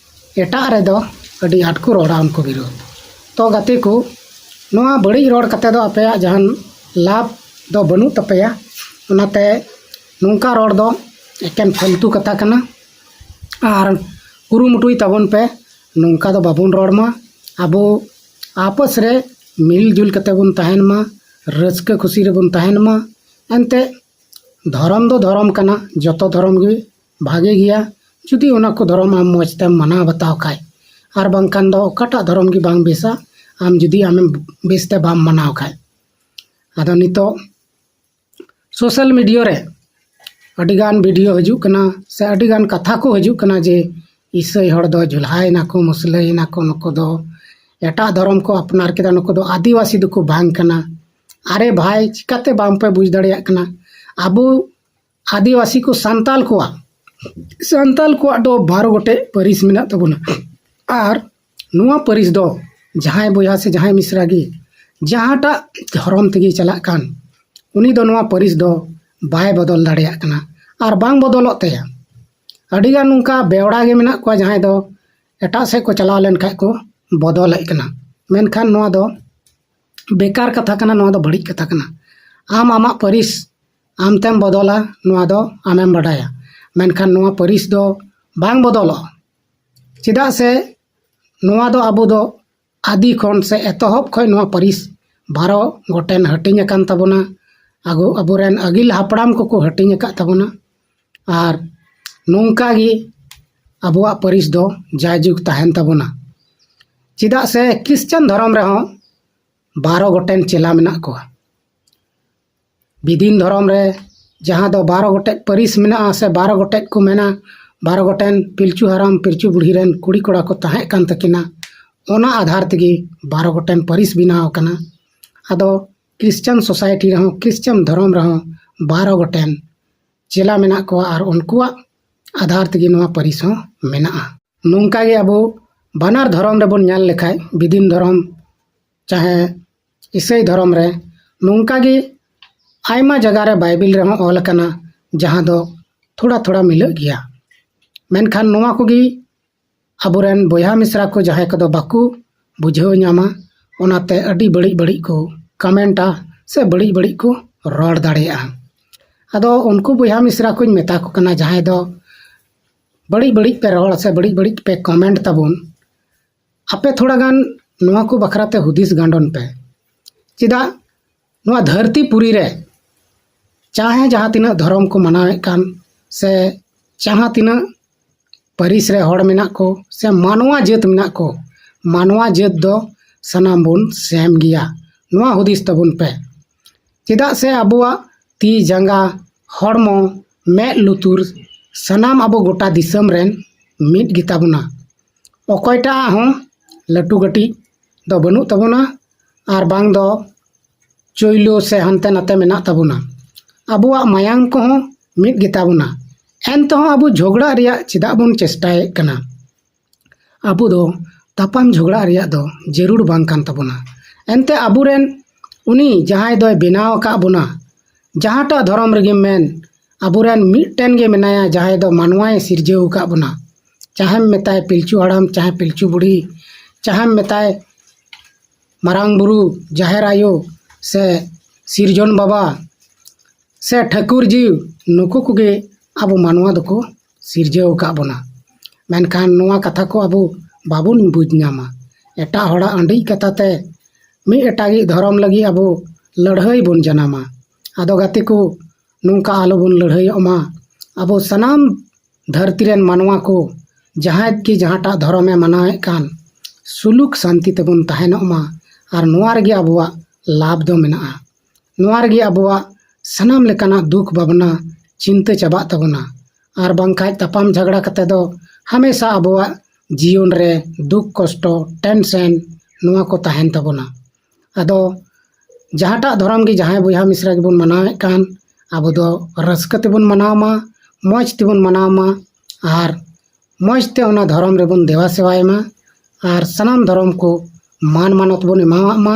ᱮᱴᱟᱜ ᱨᱮᱫᱚ ᱟᱹᱰᱤ ᱟᱸᱴ ᱠᱚ ᱨᱚᱲᱟ ᱩᱱᱠᱩ ᱵᱤᱨᱳᱫᱷ᱾ ᱛᱚ ᱜᱟᱛᱮ ᱠᱚ, ᱱᱚᱣᱟ ᱵᱟᱹᱲᱤᱡ ᱨᱚᱲ ᱠᱟᱛᱮ ᱫᱚ ᱟᱯᱮᱭᱟᱜ ᱡᱟᱦᱟᱱ ᱞᱟᱵᱷ ᱫᱚ ᱵᱟᱹᱱᱩᱜ ᱛᱟᱯᱮᱭᱟ᱾ ᱚᱱᱟᱛᱮ ᱱᱚᱝᱠᱟ ᱨᱚᱲ ᱫᱚ ᱮᱠᱮᱱ ᱯᱷᱟᱹᱞᱛᱩ ᱠᱟᱛᱷᱟ ᱠᱟᱱᱟ᱾ ᱟᱨ ᱠᱩᱨᱩᱢᱩᱴᱩᱭ ᱛᱟᱵᱚᱱ ᱯᱮ, ᱱᱚᱝᱠᱟ ᱫᱚ ᱵᱟᱵᱚᱱ ᱨᱚᱲ ᱢᱟ᱾ ᱟᱵᱚ ᱟᱯᱚᱥ ᱨᱮ ᱢᱤᱞ ᱡᱩᱞ ᱠᱟᱛᱮ ᱵᱚᱱ ᱛᱟᱦᱮᱱ ᱢᱟ, ᱨᱟᱹᱥᱠᱟᱹ ᱠᱩᱥᱤ ᱨᱮᱵᱚᱱ ᱛᱟᱦᱮᱱ ᱢᱟ᱾ ᱮᱱᱛᱮ ᱫᱷᱚᱨᱚᱢ ᱫᱚ ᱫᱷᱚᱨᱚᱢ ᱠᱟᱱᱟ, ᱡᱚᱛᱚ ᱫᱷᱚᱨᱚᱢ ᱜᱮ ᱵᱷᱟᱜᱮ ᱜᱮᱭᱟ᱾ ᱡᱩᱫᱤ ᱚᱱᱟ ᱠᱚ ᱫᱷᱚᱨᱚᱢ ᱟᱢ ᱢᱚᱡᱽ ᱛᱮᱢ ᱢᱟᱱᱟᱣ ᱵᱟᱛᱟᱣ ᱠᱷᱟᱡ, ᱟᱨ ᱵᱟᱝᱠᱷᱟᱱ ᱫᱚ ᱚᱠᱟᱴᱟᱜ ᱫᱷᱚᱨᱚᱢ ᱜᱮ ᱵᱟᱝ ᱵᱮᱥᱟ ᱟᱢ ᱡᱩᱫᱤ ᱟᱢᱮᱢ ᱵᱮᱥ ᱛᱮ ᱵᱟᱢ ᱢᱟᱱᱟᱣ ᱠᱷᱟᱡ᱾ ᱟᱫᱚ ᱱᱤᱛᱚᱜ ᱥᱳᱥᱟᱞ ᱢᱤᱰᱤᱭᱟ ᱨᱮ ᱟᱹᱰᱤᱜᱟᱱ ᱵᱷᱤᱰᱤᱭᱳ ᱦᱤᱡᱩᱜ ᱠᱟᱱᱟ ᱥᱮ ᱟᱹᱰᱤᱜᱟᱱ ᱠᱟᱛᱷᱟ ᱠᱚ ᱦᱤᱡᱩᱜ ᱠᱟᱱᱟ ᱡᱮ ᱤᱥᱟᱹᱭ ᱦᱚᱲ ᱫᱚ ᱡᱩᱞᱦᱟᱭᱮᱱᱟ ᱠᱚ, ᱢᱩᱥᱞᱟᱹᱭᱮᱱᱟ ᱠᱚ, ᱱᱩᱠᱩ ᱫᱚ ᱮᱴᱟᱜ ᱫᱷᱚᱨᱚᱢ ᱠᱚ ᱟᱯᱱᱟᱨ ᱠᱮᱫᱟ, ᱱᱩᱠᱩ ᱫᱚ ᱟᱹᱫᱤᱵᱟᱹᱥᱤ ᱫᱚᱠᱚ ᱵᱟᱝ ᱠᱟᱱᱟ᱾ ᱟᱨᱮ ᱵᱷᱟᱭ, ᱪᱤᱠᱟᱛᱮ ᱵᱟᱝ ᱯᱮ ᱵᱩᱡᱽ ᱫᱟᱲᱮᱭᱟᱜ ᱠᱟᱱᱟ? ᱟᱵᱚ ᱟᱹᱫᱤᱵᱟᱹᱥᱤ ᱠᱚ ᱥᱟᱱᱛᱟᱞ ᱠᱚᱣᱟᱜ, ᱥᱟᱱᱛᱟᱞ ᱠᱚᱣᱟᱜ ᱫᱚ ᱵᱟᱨᱚ ᱜᱚᱴᱮᱡ ᱯᱟᱹᱨᱤᱥ ᱢᱮᱱᱟᱜ ᱛᱟᱵᱚᱱᱟ᱾ ᱟᱨ ᱱᱚᱣᱟ ᱯᱟᱹᱨᱤᱥ ᱫᱚ ᱡᱟᱦᱟᱸᱭ ᱵᱚᱭᱦᱟ ᱥᱮ ᱡᱟᱦᱟᱸᱭ ᱢᱤᱥᱨᱟ ᱜᱮ ᱡᱟᱦᱟᱸᱴᱟᱜ ᱫᱷᱚᱨᱚᱢ ᱛᱮᱜᱮ ᱪᱟᱞᱟᱜ ᱠᱟᱱ, ᱩᱱᱤ ᱫᱚ ᱱᱚᱣᱟ ᱯᱟᱹᱨᱤᱥ ᱫᱚ ᱵᱟᱭ ᱵᱚᱫᱚᱞ ᱫᱟᱲᱮᱭᱟᱜ ᱠᱟᱱᱟ ᱟᱨ ᱵᱟᱝ ᱵᱚᱫᱚᱞᱚᱜ ᱛᱟᱭᱟ᱾ ᱟᱹᱰᱤᱜᱟᱱ ᱱᱚᱝᱠᱟ ᱵᱮᱣᱲᱟ ᱜᱮ ᱢᱮᱱᱟᱜ ᱠᱚᱣᱟ ᱡᱟᱦᱟᱸᱭ ᱫᱚ ᱮᱴᱟᱜ ᱥᱮᱫ ᱠᱚ ᱪᱟᱞᱟᱣ ᱞᱮᱱᱠᱷᱟᱡ ᱠᱚ ᱵᱚᱫᱚᱞᱮᱫ ᱠᱟᱱᱟ, ᱢᱮᱱᱠᱷᱟᱱ ᱱᱚᱣᱟ ᱫᱚ ᱵᱮᱠᱟᱨ ᱠᱟᱛᱷᱟ ᱠᱟᱱᱟ, ᱱᱚᱣᱟ ᱫᱚ ᱵᱟᱹᱲᱤᱡ ᱠᱟᱛᱷᱟ ᱠᱟᱱᱟ᱾ ᱟᱢ ᱟᱢᱟᱜ ᱯᱟᱹᱨᱤᱥ ᱟᱢᱛᱮᱢ ᱵᱚᱫᱚᱞᱟ, ᱱᱚᱣᱟ ᱫᱚ ᱟᱢᱮᱢ ᱵᱟᱰᱟᱭᱟ, ᱢᱮᱱᱠᱷᱟᱱ ᱱᱚᱣᱟ ᱯᱟᱹᱨᱤᱥ ᱫᱚ ᱵᱟᱝ ᱵᱚᱫᱚᱞᱚᱜᱼᱟ᱾ ᱪᱮᱫᱟᱜ ᱥᱮ ᱱᱚᱣᱟ ᱫᱚ ᱟᱵᱚ ᱫᱚ ᱟᱹᱫᱤ ᱠᱷᱚᱱ ᱥᱮ ᱮᱛᱚᱦᱚᱵ ᱠᱷᱚᱱ ᱱᱚᱣᱟ ᱯᱟᱹᱨᱤᱥ ᱵᱟᱨᱚ ᱜᱚᱴᱮᱱ ᱦᱟᱹᱴᱤᱧ ᱟᱠᱟᱱ ᱛᱟᱵᱚᱱᱟ᱾ ᱟᱵᱚ, ᱟᱵᱚᱨᱮᱱ ᱟᱹᱜᱤᱞ ᱦᱟᱯᱲᱟᱢ ᱠᱚᱠᱚ ᱦᱟᱹᱴᱤᱧ ᱟᱠᱟᱫ ᱛᱟᱵᱚᱱᱟ᱾ ᱟᱨ ᱱᱚᱝᱠᱟ ᱜᱮ ᱟᱵᱚᱣᱟᱜ ᱯᱟᱹᱨᱤᱥ ᱫᱚ ᱡᱟᱭᱡᱩᱜᱽ ᱛᱟᱦᱮᱱ ᱛᱟᱵᱚᱱᱟ᱾ ᱪᱮᱫᱟᱜ ᱥᱮ ᱠᱷᱨᱤᱥᱪᱟᱱ ᱫᱷᱚᱨᱚᱢ ᱨᱮᱦᱚᱸ ᱵᱟᱨᱚ ᱜᱚᱴᱮᱱ ᱪᱮᱞᱟ ᱢᱮᱱᱟᱜ ᱠᱚᱣᱟ᱾ ᱵᱤᱫᱤᱱ ᱫᱷᱚᱨᱚᱢ ᱨᱮ ᱡᱟᱦᱟᱸ ᱫᱚ ᱵᱟᱨᱚ ᱜᱚᱴᱮᱡ ᱯᱟᱹᱨᱤᱥ ᱢᱮᱱᱟᱜᱼᱟ ᱥᱮ ᱵᱟᱨᱚ ᱜᱚᱴᱮᱡ ᱠᱚ ᱢᱮᱱᱟ, ᱵᱟᱨᱚ ᱜᱚᱴᱮᱱ ᱯᱤᱞᱪᱩ ᱦᱟᱲᱟᱢ ᱯᱤᱞᱪᱩ ᱵᱩᱲᱦᱤ ᱨᱮᱱ ᱠᱩᱲᱤ ᱠᱚᱲᱟ ᱠᱚ ᱛᱟᱦᱮᱸ ᱠᱟᱱ ᱛᱟᱹᱠᱤᱱᱟ, ᱚᱱᱟ ᱟᱫᱷᱟᱨ ᱛᱮᱜᱮ ᱵᱟᱨᱚ ᱜᱚᱴᱮᱱ ᱯᱟᱹᱨᱤᱥ ᱵᱮᱱᱟᱣ ᱟᱠᱟᱱᱟ᱾ ᱟᱫᱚ ᱠᱷᱨᱤᱥᱪᱟᱱ ᱥᱳᱥᱟᱭᱴᱤ ᱨᱮᱦᱚᱸ, ᱠᱷᱨᱤᱥᱪᱟᱱ ᱫᱷᱚᱨᱚᱢ ᱨᱮᱦᱚᱸ ᱵᱟᱨᱚ ᱜᱚᱴᱮᱱ ᱪᱮᱞᱟ ᱢᱮᱱᱟᱜ ᱠᱚᱣᱟ ᱟᱨ ᱩᱱᱠᱩᱣᱟᱜ ᱟᱫᱷᱟᱨ ᱛᱮᱜᱮ ᱱᱚᱣᱟ ᱯᱟᱹᱨᱤᱥ ᱦᱚᱸ ᱢᱮᱱᱟᱜᱼᱟ᱾ ᱱᱚᱝᱠᱟ ᱜᱮ ᱟᱵᱚ ᱵᱟᱱᱟᱨ ᱫᱷᱚᱨᱚᱢ ᱨᱮᱵᱚᱱ ᱧᱮᱞ ᱞᱮᱠᱷᱟᱡ, ᱵᱤᱫᱤᱱ ᱫᱷᱚᱨᱚᱢ ᱪᱟᱦᱮ ᱤᱥᱟᱹᱭ ᱫᱷᱚᱨᱚᱢ ᱨᱮ, ᱱᱚᱝᱠᱟ ᱜᱮ ᱟᱭᱢᱟ ᱡᱟᱭᱜᱟ ᱨᱮ ᱵᱟᱭᱵᱮᱞ ᱨᱮᱦᱚᱸ ᱚᱞ ᱟᱠᱟᱱᱟ, ᱡᱟᱦᱟᱸ ᱫᱚ ᱛᱷᱚᱲᱟ ᱛᱷᱚᱲᱟ ᱢᱤᱞᱟᱹᱜ ᱜᱮᱭᱟ᱾ ᱢᱮᱱᱠᱷᱟᱱ ᱱᱚᱣᱟ ᱠᱚᱜᱮ ᱟᱵᱚᱨᱮᱱ ᱵᱚᱭᱦᱟ ᱢᱤᱥᱨᱟ ᱠᱚ ᱡᱟᱦᱟᱸᱭ ᱠᱚᱫᱚ ᱵᱟᱠᱚ ᱵᱩᱡᱷᱟᱹᱣ ᱧᱟᱢᱟ, ᱚᱱᱟᱛᱮ ᱟᱹᱰᱤ ᱵᱟᱹᱲᱤᱡ ᱵᱟᱹᱲᱤᱡ ᱠᱚ ᱠᱚᱢᱮᱱᱴᱟ ᱥᱮ ᱵᱟᱹᱲᱤᱡ ᱵᱟᱹᱲᱤᱡ ᱠᱚ ᱨᱚᱲ ᱫᱟᱲᱮᱭᱟᱜᱼᱟ᱾ ᱟᱫᱚ ᱩᱱᱠᱩ ᱵᱚᱭᱦᱟ ᱢᱤᱥᱨᱟ ᱠᱚᱧ ᱢᱮᱛᱟ ᱠᱚ ᱠᱟᱱᱟ, ᱡᱟᱦᱟᱸᱭ ᱫᱚ ᱵᱟᱹᱲᱤᱡ ᱵᱟᱹᱲᱤᱡ ᱯᱮ ᱨᱚᱲ ᱥᱮ ᱵᱟᱹᱲᱤᱡ ᱵᱟᱹᱲᱤᱡ ᱯᱮ ᱠᱚᱢᱮᱱᱴ ᱛᱟᱵᱚᱱ, ᱟᱯᱮ ᱛᱷᱚᱲᱟ ᱜᱟᱱ ᱱᱚᱣᱟ ᱠᱚ ᱵᱟᱠᱷᱨᱟ ᱛᱮ ᱦᱩᱫᱤᱥ ᱜᱟᱸᱰᱚᱱ ᱯᱮ᱾ ᱪᱮᱫᱟᱜ ᱱᱚᱣᱟ ᱫᱷᱟᱹᱨᱛᱤ ᱯᱩᱨᱤ ᱨᱮ ᱪᱟᱦᱮ ᱡᱟᱦᱟᱸ ᱛᱤᱱᱟᱹᱜ ᱫᱷᱚᱨᱚᱢ ᱠᱚ ᱢᱟᱱᱟᱣᱮᱫ ᱠᱟᱱ ᱥᱮ ᱡᱟᱦᱟᱸ ᱛᱤᱱᱟᱹᱜ ᱯᱟᱹᱨᱤᱥ ᱨᱮ ᱦᱚᱲ ᱢᱮᱱᱟᱜ ᱠᱚ ᱥᱮ ᱢᱟᱱᱣᱟ ᱡᱟᱹᱛ ᱢᱮᱱᱟᱜ ᱠᱚ, ᱢᱟᱱᱣᱟ ᱡᱟᱹᱛ ᱫᱚ ᱥᱟᱱᱟᱢ ᱵᱚᱱ ᱥᱮᱢ ᱜᱮᱭᱟ᱾ ᱱᱚᱣᱟ ᱦᱩᱫᱤᱥ ᱛᱟᱵᱚᱱ ᱯᱮ᱾ ᱪᱮᱫᱟᱜ ᱥᱮ ᱟᱵᱚᱣᱟᱜ ᱛᱤ ᱡᱟᱸᱜᱟ, ᱦᱚᱲᱢᱚ, ᱢᱮᱫ ᱞᱩᱛᱩᱨ, ᱥᱟᱱᱟᱢ ᱟᱵᱚ ᱜᱚᱴᱟ ᱫᱤᱥᱚᱢ ᱨᱮᱱ ᱢᱤᱫ ᱜᱮᱛᱟ ᱵᱚᱱᱟ᱾ ᱚᱠᱚᱭᱴᱟᱜ ᱦᱚᱸ ᱞᱟᱹᱴᱩ ᱠᱟᱹᱴᱤᱡ ᱫᱚ ᱵᱟᱹᱱᱩᱜ ᱛᱟᱵᱚᱱᱟ ᱟᱨ ᱵᱟᱝ ᱫᱚ ᱪᱚᱭᱞᱚ ᱥᱮ ᱦᱟᱱᱛᱮ ᱱᱟᱛᱮ ᱢᱮᱱᱟᱜ ᱛᱟᱵᱚᱱᱟ᱾ ᱟᱵᱚᱣᱟᱜ ᱢᱟᱭᱟᱢ ᱠᱚᱦᱚᱸ ᱢᱤᱫ ᱜᱮᱛᱟ ᱵᱚᱱᱟ᱾ ᱮᱱᱛᱮᱦᱚᱸ ᱟᱵᱚ ᱡᱷᱚᱜᱽᱲᱟᱜ ᱨᱮᱭᱟᱜ ᱪᱮᱫᱟᱜ ᱵᱚᱱ ᱪᱮᱥᱴᱟᱭᱮᱫ ᱠᱟᱱᱟ? ᱟᱵᱚ ᱫᱚ ᱛᱟᱯᱟᱢ ᱡᱷᱚᱜᱽᱲᱟᱜ ᱨᱮᱭᱟᱜ ᱫᱚ ᱡᱟᱹᱨᱩᱲ ᱵᱟᱝ ᱠᱟᱱ ᱛᱟᱵᱚᱱᱟ᱾ ᱮᱱᱛᱮ ᱟᱵᱚᱨᱮᱱ ᱩᱱᱤ ᱡᱟᱦᱟᱸᱭ ᱫᱚᱭ ᱵᱮᱱᱟᱣ ᱟᱠᱟᱫ ᱵᱚᱱᱟ, ᱡᱟᱦᱟᱸᱴᱟᱜ ᱫᱷᱚᱨᱚᱢ ᱨᱮᱜᱮᱢ ᱢᱮᱱ, ᱟᱵᱚᱨᱮᱱ ᱢᱤᱫᱴᱮᱱ ᱜᱮ ᱢᱮᱱᱟᱭᱟ ᱡᱟᱦᱟᱸᱭ ᱫᱚ ᱢᱟᱱᱣᱟᱭ ᱥᱤᱨᱡᱟᱹᱣ ᱟᱠᱟᱫ ᱵᱚᱱᱟ᱾ ᱪᱟᱦᱮᱢ ᱢᱮᱛᱟᱭ ᱯᱤᱞᱪᱩ ᱦᱟᱲᱟᱢ, ᱪᱟᱦᱮ ᱯᱤᱞᱪᱩ ᱵᱩᱲᱦᱤ, ᱪᱟᱦᱮᱢ ᱢᱮᱛᱟᱭ ᱢᱟᱨᱟᱝ ᱵᱩᱨᱩ, ᱡᱟᱦᱮᱨ ᱟᱭᱳ, ᱥᱮ ᱥᱤᱨᱡᱚᱱ ᱵᱟᱵᱟ, ᱥᱮ ᱴᱷᱟᱹᱠᱩᱨ ᱡᱤᱣᱤ, ᱱᱩᱠᱩ ᱠᱚᱜᱮ ᱟᱵᱚ ᱢᱟᱱᱣᱟ ᱫᱚᱠᱚ ᱥᱤᱨᱡᱟᱹᱣ ᱟᱠᱟᱫ ᱵᱚᱱᱟ᱾ ᱢᱮᱱᱠᱷᱟᱱ ᱱᱚᱣᱟ ᱠᱟᱛᱷᱟ ᱠᱚ ᱟᱵᱚ ᱵᱟᱵᱚᱱ ᱵᱩᱡᱽ ᱧᱟᱢᱟ᱾ ᱮᱴᱟᱜ ᱦᱚᱲᱟᱜ ᱟᱹᱰᱤᱡ ᱠᱟᱛᱷᱟ ᱛᱮ ᱢᱤᱫ ᱮᱴᱟᱜᱤᱡ ᱫᱷᱚᱨᱚᱢ ᱞᱟᱹᱜᱤᱫ ᱟᱵᱚ ᱞᱟᱹᱲᱦᱟᱹᱭ ᱵᱚᱱ ᱡᱟᱱᱟᱢᱟ᱾ ᱟᱫᱚ ᱜᱟᱛᱮ ᱠᱚ, ᱱᱚᱝᱠᱟ ᱟᱞᱚᱵᱚᱱ ᱞᱟᱹᱲᱦᱟᱹᱭᱚᱜ ᱢᱟ᱾ ᱟᱵᱚ ᱥᱟᱱᱟᱢ ᱫᱷᱟᱹᱨᱛᱤ ᱨᱮᱱ ᱢᱟᱱᱣᱟ ᱠᱚ ᱡᱟᱦᱟᱸᱭ ᱜᱮ ᱡᱟᱦᱟᱸᱴᱟᱜ ᱫᱷᱚᱨᱚᱢᱮ ᱢᱟᱱᱟᱣᱮᱫ ᱠᱟᱱ, ᱥᱩᱞᱩᱠ ᱥᱟᱱᱛᱤ ᱛᱮᱵᱚᱱ ᱛᱟᱦᱮᱱᱚᱜ ᱢᱟ᱾ ᱟᱨ ᱱᱚᱣᱟ ᱨᱮᱜᱮ ᱟᱵᱚᱣᱟᱜ ᱞᱟᱵᱷ ᱫᱚ ᱢᱮᱱᱟᱜᱼᱟ᱾ ᱱᱚᱣᱟ ᱨᱮᱜᱮ ᱟᱵᱚᱣᱟᱜ ᱥᱟᱱᱟᱢ ᱞᱮᱠᱟᱱᱟᱜ ᱫᱩᱠ ᱵᱷᱟᱵᱽᱱᱟ ᱪᱤᱱᱛᱟᱹ ᱪᱟᱵᱟᱜ ᱛᱟᱵᱚᱱᱟ᱾ ᱟᱨ ᱵᱟᱝᱠᱷᱟᱡ ᱛᱟᱯᱟᱢ ᱡᱷᱟᱜᱽᱲᱟ ᱠᱟᱛᱮ ᱫᱚ ᱦᱟᱢᱮᱥᱟ ᱟᱵᱚᱣᱟᱜ ᱡᱤᱭᱚᱱ ᱨᱮ ᱫᱩᱠ ᱠᱚᱥᱴᱚ, ᱴᱮᱱᱥᱮᱱ, ᱱᱚᱣᱟ ᱠᱚ ᱛᱟᱦᱮᱱ ᱛᱟᱵᱚᱱᱟ᱾ ᱟᱫᱚ ᱡᱟᱦᱟᱸᱴᱟᱜ ᱫᱷᱚᱨᱚᱢ ᱜᱮ ᱡᱟᱦᱟᱸᱭ ᱵᱚᱭᱦᱟ ᱢᱤᱥᱨᱟ ᱜᱮᱵᱚᱱ ᱢᱟᱱᱟᱣᱮᱫ ᱠᱟᱱ, ᱟᱵᱚ ᱫᱚ ᱨᱟᱹᱥᱠᱟᱹ ᱛᱮᱵᱚᱱ ᱢᱟᱱᱟᱣ ᱢᱟ, ᱢᱚᱡᱽ ᱛᱮᱵᱚᱱ ᱢᱟᱱᱟᱣ ᱢᱟ, ᱟᱨ ᱢᱚᱡᱽ ᱛᱮ ᱚᱱᱟ ᱫᱷᱚᱨᱚᱢ ᱨᱮᱵᱚᱱ ᱫᱮᱵᱟ ᱥᱮᱵᱟᱭ ᱢᱟ, ᱟᱨ ᱥᱟᱱᱟᱢ ᱫᱷᱚᱨᱚᱢ ᱠᱚ ᱢᱟᱱ ᱢᱟᱱᱚᱛ ᱵᱚᱱ ᱮᱢᱟᱣᱟᱜ ᱢᱟ,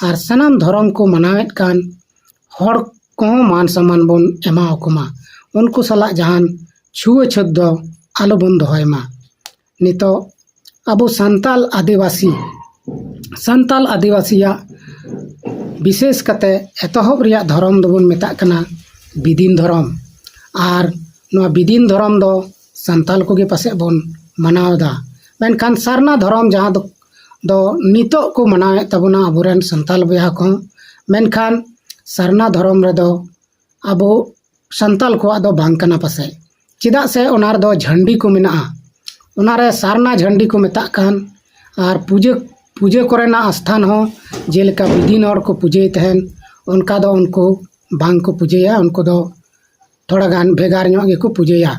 ᱟᱨ ᱥᱟᱱᱟᱢ ᱫᱷᱚᱨᱚᱢ ᱠᱚ ᱢᱟᱱᱟᱣᱮᱫ ᱠᱟᱱ ᱦᱚᱲ ᱠᱚᱦᱚᱸ ᱢᱟᱱ ᱥᱚᱢᱢᱟᱱ ᱵᱚᱱ ᱮᱢᱟ ᱟᱠᱚ ᱢᱟ᱾ ᱩᱱᱠᱩ ᱥᱟᱞᱟᱜ ᱡᱟᱦᱟᱱ ᱪᱷᱩᱣᱟᱹ ᱪᱷᱟᱹᱛ ᱫᱚ ᱟᱞᱚ ᱵᱚᱱ ᱫᱚᱦᱚᱭ ᱢᱟ᱾ ᱱᱤᱛᱚᱜ ᱟᱵᱚ ᱥᱟᱱᱛᱟᱞ ᱟᱹᱫᱤᱵᱟᱹᱥᱤ, ᱥᱟᱱᱛᱟᱞ ᱟᱹᱫᱤᱵᱟᱹᱥᱤᱭᱟᱜ ᱵᱤᱥᱮᱥ ᱠᱟᱛᱮ ᱮᱛᱚᱦᱚᱵ ᱨᱮᱭᱟᱜ ᱫᱷᱚᱨᱚᱢ ᱫᱚᱵᱚᱱ ᱢᱮᱛᱟᱜ ᱠᱟᱱᱟ ᱵᱤᱫᱤᱱ ᱫᱷᱚᱨᱚᱢ᱾ ᱟᱨ ᱱᱚᱣᱟ ᱵᱤᱫᱤᱱ ᱫᱷᱚᱨᱚᱢ ᱫᱚ ᱥᱟᱱᱛᱟᱞ ᱠᱚᱜᱮ ᱯᱟᱥᱮᱡ ᱵᱚᱱ ᱢᱟᱱᱟᱣ ᱮᱫᱟ᱾ ᱢᱮᱱᱠᱷᱟᱱ ᱥᱟᱨᱱᱟ ᱫᱷᱚᱨᱚᱢ ᱡᱟᱦᱟᱸ ᱫᱚ, ᱫᱚ ᱱᱤᱛᱚᱜ ᱠᱚ ᱢᱟᱱᱟᱣᱮᱫ ᱛᱟᱵᱚᱱᱟ ᱟᱵᱚᱨᱮᱱ ᱥᱟᱱᱛᱟᱞ ᱵᱚᱭᱦᱟ ᱠᱚᱦᱚᱸ, ᱢᱮᱱᱠᱷᱟᱱ ᱥᱟᱨᱱᱟ ᱫᱷᱚᱨᱚᱢ ᱨᱮᱫᱚ ᱟᱵᱚ ᱥᱟᱱᱛᱟᱞ ᱠᱚᱣᱟᱜ ᱫᱚ ᱵᱟᱝ ᱠᱟᱱᱟ ᱯᱟᱥᱮᱡ, ᱪᱮᱫᱟᱜ ᱥᱮ ᱚᱱᱟ ᱨᱮᱫᱚ ᱡᱷᱟᱹᱱᱰᱤ ᱠᱚ ᱢᱮᱱᱟᱜᱼᱟ, ᱚᱱᱟᱨᱮ ᱥᱟᱨᱱᱟ ᱡᱷᱟᱹᱱᱰᱤ ᱠᱚ ᱢᱮᱛᱟᱜ ᱠᱟᱱ᱾ ᱟᱨ ᱯᱩᱡᱟᱹ, ᱯᱩᱡᱟᱹ ᱠᱚᱨᱮᱱᱟᱜ ᱟᱥᱛᱷᱟᱱ ᱦᱚᱸ ᱡᱮᱞᱮᱠᱟ ᱵᱤᱫᱤᱱ ᱦᱚᱲ ᱠᱚ ᱯᱩᱡᱟᱹᱭ ᱛᱟᱦᱮᱱ, ᱚᱱᱠᱟ ᱫᱚ ᱩᱱᱠᱩ ᱵᱟᱝ ᱠᱚ ᱯᱩᱡᱟᱹᱭᱟ, ᱩᱱᱠᱩ ᱫᱚ ᱛᱷᱚᱲᱟ ᱜᱟᱱ ᱵᱷᱮᱜᱟᱨ ᱧᱚᱜ ᱜᱮᱠᱚ ᱯᱩᱡᱟᱹᱭᱟ᱾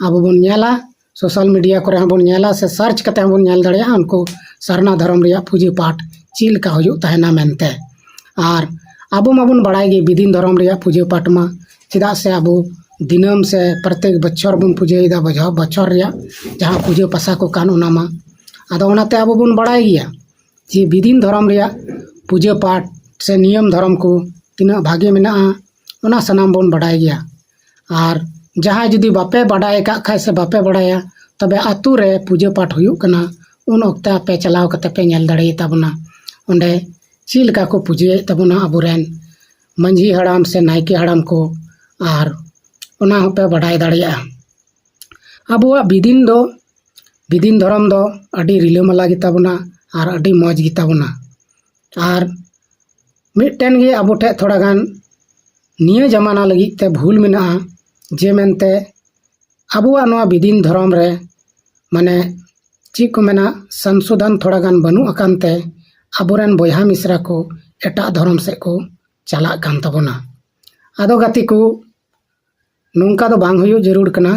ᱟᱵᱚ ᱵᱚᱱ ᱧᱮᱞᱟ, ᱥᱳᱥᱟᱞ ᱢᱤᱰᱤᱭᱟ ᱠᱚᱨᱮ ᱦᱚᱸᱵᱚᱱ ᱧᱮᱞᱟ, ᱥᱮ ᱥᱟᱨᱪ ᱠᱟᱛᱮ ᱦᱚᱸᱵᱚᱱ ᱧᱮᱞ ᱫᱟᱲᱮᱭᱟᱜᱼᱟ ᱩᱱᱠᱩ ᱥᱟᱨᱱᱟ ᱫᱷᱚᱨᱚᱢ ᱨᱮᱭᱟᱜ ᱯᱩᱡᱟᱹ ᱯᱟᱴ ᱪᱮᱫ ᱞᱮᱠᱟ ᱦᱩᱭᱩᱜ ᱛᱟᱦᱮᱱᱟ ᱢᱮᱱᱛᱮ᱾ ᱟᱨ ᱟᱵᱚ ᱢᱟᱵᱚᱱ ᱵᱟᱲᱟᱭ ᱜᱮ ᱵᱤᱫᱤᱱ ᱫᱷᱚᱨᱚᱢ ᱨᱮᱭᱟᱜ ᱯᱩᱡᱟᱹ ᱯᱟᱴ ᱢᱟ, ᱪᱮᱫᱟᱜ ᱥᱮ ᱟᱵᱚ ᱫᱤᱱᱟᱹᱢ ᱥᱮ ᱯᱨᱚᱛᱮᱠ ᱵᱚᱪᱷᱚᱨ ᱵᱚᱱ ᱯᱩᱡᱟᱹᱭᱮᱫᱟ, ᱵᱚᱪᱷᱚᱨ, ᱵᱚᱪᱷᱚᱨ ᱨᱮᱭᱟᱜ ᱡᱟᱦᱟᱸ ᱯᱩᱡᱟᱹ ᱯᱟᱥᱟ ᱠᱚ ᱠᱟᱱ ᱚᱱᱟ ᱢᱟ᱾ ᱟᱫᱚ ᱚᱱᱟᱛᱮ ᱟᱵᱚ ᱵᱚᱱ ᱵᱟᱲᱟᱭ ᱜᱮᱭᱟ ᱡᱮ ᱵᱤᱫᱤᱱ ᱫᱷᱚᱨᱚᱢ ᱨᱮᱭᱟᱜ ᱯᱩᱡᱟᱹ ᱯᱟᱴ ᱥᱮ ᱱᱤᱭᱚᱢ ᱫᱷᱚᱨᱚᱢ ᱠᱚ ᱛᱤᱱᱟᱹᱜ ᱵᱷᱟᱜᱮ ᱢᱮᱱᱟᱜᱼᱟ, ᱚᱱᱟ ᱥᱟᱱᱟᱢ ᱵᱚᱱ ᱵᱟᱰᱟᱭ ᱜᱮᱭᱟ᱾ ᱟᱨ ᱡᱟᱦᱟᱸᱭ ᱡᱩᱫᱤ ᱵᱟᱯᱮ ᱵᱟᱰᱟᱭ ᱟᱠᱟᱫ ᱠᱷᱟᱡ ᱥᱮ ᱵᱟᱯᱮ ᱵᱟᱰᱟᱭᱟ, ᱛᱚᱵᱮ ᱟᱛᱳ ᱨᱮ ᱯᱩᱡᱟᱹ ᱯᱟᱴ ᱦᱩᱭᱩᱜ ᱠᱟᱱᱟ, ᱩᱱ ᱚᱠᱛᱮ ᱟᱯᱮ ᱪᱟᱞᱟᱣ ᱠᱟᱛᱮ ᱯᱮ ᱧᱮᱞ ᱫᱟᱲᱮᱭᱟᱛᱟ ᱵᱚᱱᱟ᱾ ᱚᱸᱰᱮ ᱪᱮᱫ ᱞᱮᱠᱟ ᱠᱚ ᱯᱩᱡᱟᱹᱭᱮᱫ ᱛᱟᱵᱚᱱᱟ ᱟᱵᱚᱨᱮᱱ ᱢᱟᱹᱡᱷᱤ ᱦᱟᱲᱟᱢ ᱥᱮ ᱱᱟᱭᱠᱮ ᱦᱟᱲᱟᱢ ᱠᱚ, ᱟᱨ ᱚᱱᱟ ᱦᱚᱸᱯᱮ ᱵᱟᱰᱟᱭ ᱫᱟᱲᱮᱭᱟᱜᱼᱟ᱾ ᱟᱵᱚᱣᱟᱜ ᱵᱤᱫᱤᱱ ᱫᱚ, ᱵᱤᱫᱤᱱ ᱫᱷᱚᱨᱚᱢ ᱫᱚ ᱟᱹᱰᱤ ᱨᱤᱞᱟᱹᱢᱟᱞᱟ ᱜᱮᱛᱟ ᱵᱚᱱᱟ ᱟᱨ ᱟᱹᱰᱤ ᱢᱚᱡᱽ ᱜᱮᱛᱟ ᱵᱚᱱᱟ᱾ ᱟᱨ ᱢᱤᱫᱴᱮᱱ ᱜᱮ ᱟᱵᱚ ᱴᱷᱮᱡ ᱛᱷᱚᱲᱟ ᱜᱟᱱ ᱱᱤᱭᱟᱹ ᱡᱟᱢᱟᱱᱟ ᱞᱟᱹᱜᱤᱫ ᱛᱮ ᱵᱷᱩᱞ ᱢᱮᱱᱟᱜᱼᱟ, ᱡᱮ ᱢᱮᱱᱛᱮ ᱟᱵᱚᱣᱟᱜ ᱱᱚᱣᱟ ᱵᱤᱫᱤᱱ ᱫᱷᱚᱨᱚᱢ ᱨᱮ, ᱢᱟᱱᱮ, ᱪᱮᱫ ᱠᱚ ᱢᱮᱱᱟ, ᱥᱚᱝᱥᱳᱫᱷᱚᱱ ᱛᱷᱚᱲᱟ ᱜᱟᱱ ᱵᱟᱹᱱᱩᱜ ᱟᱠᱟᱱ ᱛᱮ ᱟᱵᱚᱨᱮᱱ ᱵᱚᱭᱦᱟ ᱢᱤᱥᱨᱟ ᱠᱚ ᱮᱴᱟᱜ ᱫᱷᱚᱨᱚᱢ ᱥᱮᱫ ᱠᱚ ᱪᱟᱞᱟᱜ ᱠᱟᱱ ᱛᱟᱵᱚᱱᱟ᱾ ᱟᱫᱚ ᱜᱟᱛᱮ ᱠᱚ, ᱱᱚᱝᱠᱟ ᱫᱚ ᱵᱟᱝ ᱦᱩᱭᱩᱜ ᱡᱟᱹᱨᱩᱲ ᱠᱟᱱᱟ᱾